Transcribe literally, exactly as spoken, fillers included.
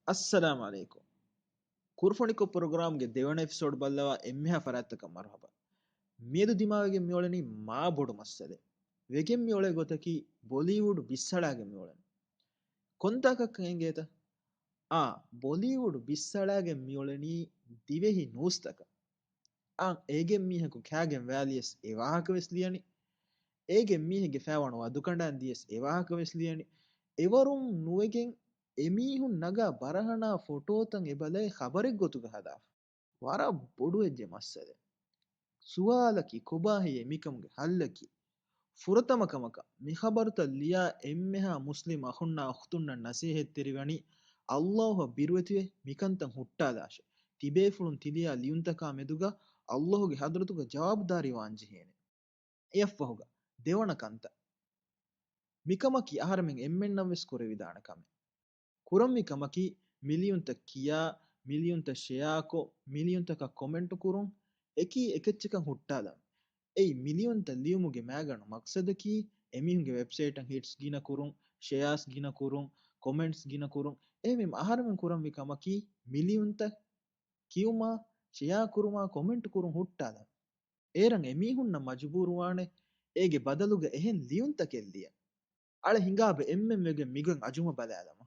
އައްސަލާމް ޢަލައިކުމް. ކުރުފަނިކޮށް ޕްރޮގްރާމްގެ ދެވަނަ އެޕިސޯޑް ބައްލަވާ އެންމެހާ ފަރާތްތަކަށް މަރުޙަބާ. މިއަދު ދިމާވެގެން މިއުޅެނީ މާ ބޮޑު މައްސަލައެއް. ވެގެން މިއުޅޭ ގޮތަކީ ބޮލީވުޑް ބިއްސަޅާގެން މިއުޅެނީ. ކޮންތާކަކަށް އެނގޭތަ؟ އާ، ބޮލީވުޑް ބިއްސަޅާގެން މިއުޅެނީ ދިވެހި ނޫސްތަކަށް. އާ، އޭގެން މީހަކު ކާގެން ވާލިޔަސް އެ ވާހަކަ ވެސް ލިޔަނީ. އޭގެން މީހެއްގެ ފައިވަނު ވަދުކަނޑާން ދިޔަސް އެ ވާހަކަ ވެސް ލިޔަނީ. އެވަރުން ނުވެގެން އެމީހުން ނަގާ ބަރަހަނާ ފޮޓޯތައް އެބަލައި ޚަބަރެއް ގޮތުގަ ހަދާފަ. ވަރަށް ބޮޑު އެއްޗެއް މައްސަލައެއް. ސުވާލަކީ ކޮބާހެއްޔޭ މިކަމުގެ ހައްލަކީ؟ ފުރަތަމަ ކަމަކަށް މި ޚަބަރުތައް ލިޔާ އެންމެހާ މުސްލިމް އަޚުންނާ އުޚްތުންނަށް ނަސޭހަތްތެރިވަނީ، އައްލާހުއަށް ބިރުވެތިވެ މިކަންތައް ހުއްޓާލާށޭ. ތިބޭފުޅުން ތިލިޔާ ލިޔުންތަކާ މެދުގަ އައްލާހުގެ ޙަޟްރަތުގަ ޖަވާބުދާރީ ވާން ޖެހޭނެ. އެއަށްފަހުގަ ދެވަނަ ކަންތައް. މިކަމަކީ އަހަރެމެން އެންމެންނަށް ވެސް ކުރެވިދާނެ ކަމެއް. ކުރަންވީ ކަމަކީ މިލިޔުންތައް ކިޔާ، މިލިޔުންތައް ޝެއާކޮށް، މިލިޔުންތަކަށް ކޮމެންޓު ކުރުން، އެކީ އެކެއްޗަކަށް ހުއްޓާލަން. އެއީ މިލިޔުންތައް ލިޔުމުގެ މައިގަނޑު މަޤްޞަދަކީ އެމީހުންގެ ވެބްސައިޓަށް ހިޓްސް ގިނަ ކުރުން، ޝެއާސް ގިނަ ކުރުން، ކޮމެންޓްސް ގިނަ ކުރުން. އެހެންވީމަ އަހަރެމެން ކުރަންވީ ކަމަކީ މިލިޔުންތައް ކިޔުމާ، ޝެއާ ކުރުމާ، ކޮމެންޓް ކުރުން ހުއްޓާލަން. އޭރަށް އެމީހުންނަށް މަޖުބޫރުވާނެ އޭގެ ބަދަލުގަ އެހެން ލިޔުންތަކެއް ލިޔަން. އަޅެ ހިނގާބަ އެންމެން ވެގެން މިގޮތް އަޖުމަ ބަލާލަމާ.